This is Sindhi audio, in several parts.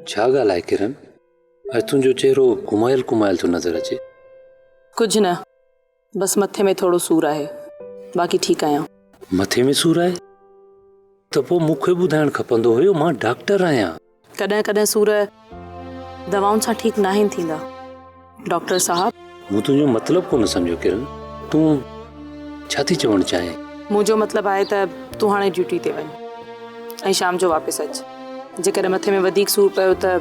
ڇا ڳالهه آهي ڪرن؟ اڄ تنهنجو چهرو ڪمايل ڪمايل ٿو نظر اچي. ڪجهه نه، بس مٿي ۾ ٿورو سور آهي، باقي ٺيڪ آهيان. مٿي ۾ سور آهي؟ ته پوء مون کي ٻڌائڻ کپندو هيو، مان ڊاڪٽر آهيان. ڪڏهن ڪڏهن سور دوائن سان ٺيڪ ناهن ٿيندا ڊاڪٽر صاحب. مون تنهنجو مطلب ڪونه سمجهيو ڪرن، تون ڇا ٿي چوڻ چاهين؟ منهنجو مطلب آهي ته تون هاڻي ڊيوٽي تي وڃ ۽ شام جو واپس اچ. جيڪڏهن مٿي ۾ وڌيڪ سور پيو ته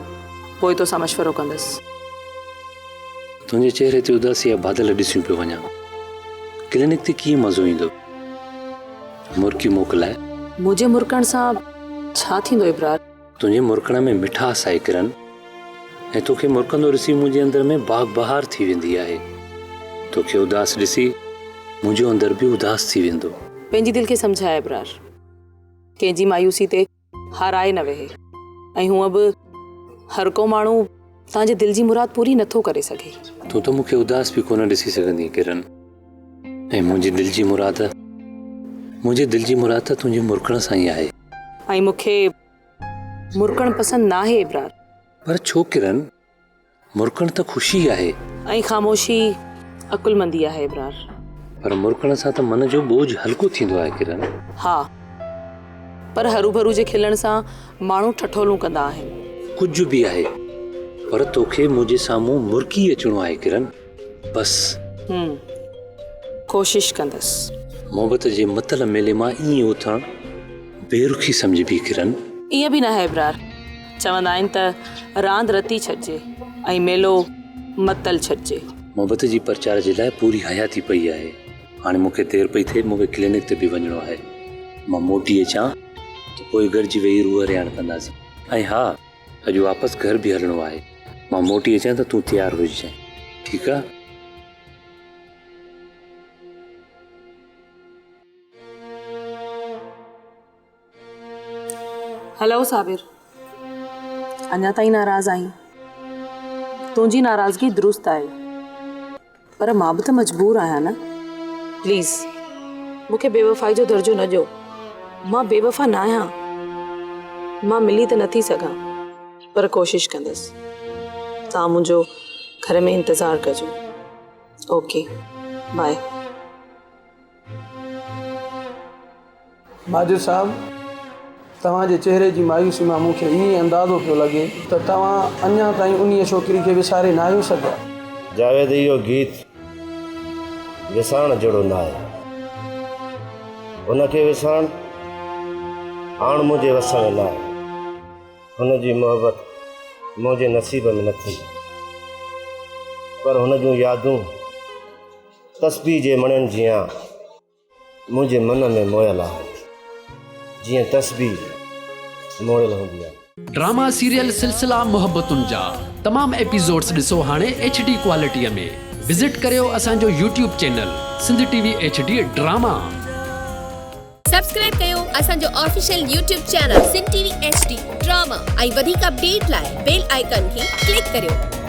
پوء توسان مشورو ڪندس. تنهنجي چهري تي اداسي جا بادل ڏسيون پيو وڃان. ڪلينڪ تي ڪيئن مزو ايندو؟ مرڪي موڪلاء. منهنجي مرڪڻ سان ڇا ٿيندو ابرار؟ تنهنجي مرڪڻ ۾ مٺاس آهي ڪرن ۽ توکي مرڪندو ڏسي منهنجي اندر ۾ باغ بهار ٿي ويندي آهي. توکي اداس ڏسي منهنجو اندر به اداس ٿي ويندو. پنهنجي دل کي سمجهاء ابرار. ڪنهن جي مايوسي تي هارائي نه ويهي ۽ هونء به هر ڪو ماڻهو توهان جي دل جي مراد پوري نٿو ڪري سگهي. تون ته مون کي اداس به ڪونه ڏسي سگهندينء ڪرن ۽ منهنجي دل جي مراد منهنجي دل جي مراد ته تنهنجي مرڪڻ سان ئي آهي. ۽ مون کي مرڪڻ پسند ناهي ابرار. پر ڇو ڪرن؟ مرڪڻ ته خوشي آهي. ۽ خاموشي عقلمندي آهي ابرار. پر مرڪڻ سان ته من جو ٻوجهه هلڪو ٿيندو آهي ڪرن. ها پر هروڀرو جي کلڻ سان ماڻهو ٺٺولون ڪندا آهن. ڪجهه به آهي پر توکي منهنجي سامهون مرڪي اچڻو آهي ڪرن. بس. هم ڪوشش ڪندس. محبت جي متل ميلي مان ائين اٿڻ بي رخي سمجهبي ڪرن. ائين به ناهي ابرار. چوندا آهن ته راند رتي ڇڏجي ۽ ميلو متل ڇڏجي. محبت جي پرچار جي لاء پوري حياتي پئي آهي. هاڻي مون کي دير پئي ٿئي، مون کي ڪلينڪ تي به وڃڻو آهي. مان موٽي اچان ته پوء گڏجي ويهي روح رهاڻ ڪنداسين. ۽ ها، اڄ واپس گهر به هلڻو آهي. مان موٽي اچان ته تون تيار هججانء. ٺيڪ آ؟ هلو صابر، اڃا تائين ناراض آهين؟ تنهنجي ناراضگي درست آهي، پر مان به ته مجبور آهيان نه. پليز مون کي بيوفائي جو درجو نه ڏيو، مان بيوفا نه آهيان. مان ملي ته نه ٿي سگهان، پر ڪوشش ڪندس. توهان منهنجو گهر ۾ انتظار ڪجو. Okay bye. Majid صاحب، توهان جي چهري جي مايوسي مان مون کي ائين اندازو پيو لڳي ته توهان اڃا تائين انهيء ڇوڪري کي وساري ناهيو سگهيا. جاويد اهو گيت وسارڻ جهڙو ناهي. هن کي وسارڻ هاڻ منهنجي وس ۾ ناهي. هن جي محبت منهنجي نصيب ۾ نه ٿي، پر هن جون يادون تسبيح جي مڻين جيان منهنجي من ۾ موهيل آهن، جيئن تسبيح موڙيل هوندي آهي. ڊراما سيريل سلسلا محبتن جا تمام ايپيسوڊس ڏسو هاڻي ايڇ ڊي ڪوالٽي ۾ وزٽ ڪريو اسان جو YouTube channel Sindh T V H D drama. Subscribe ڪيو اسان جو official YouTube channel Sindh T V H D drama ۽ وڌيڪ اپڊيٽ لاء بيل آئيڪان کي ڪلڪ ڪريو.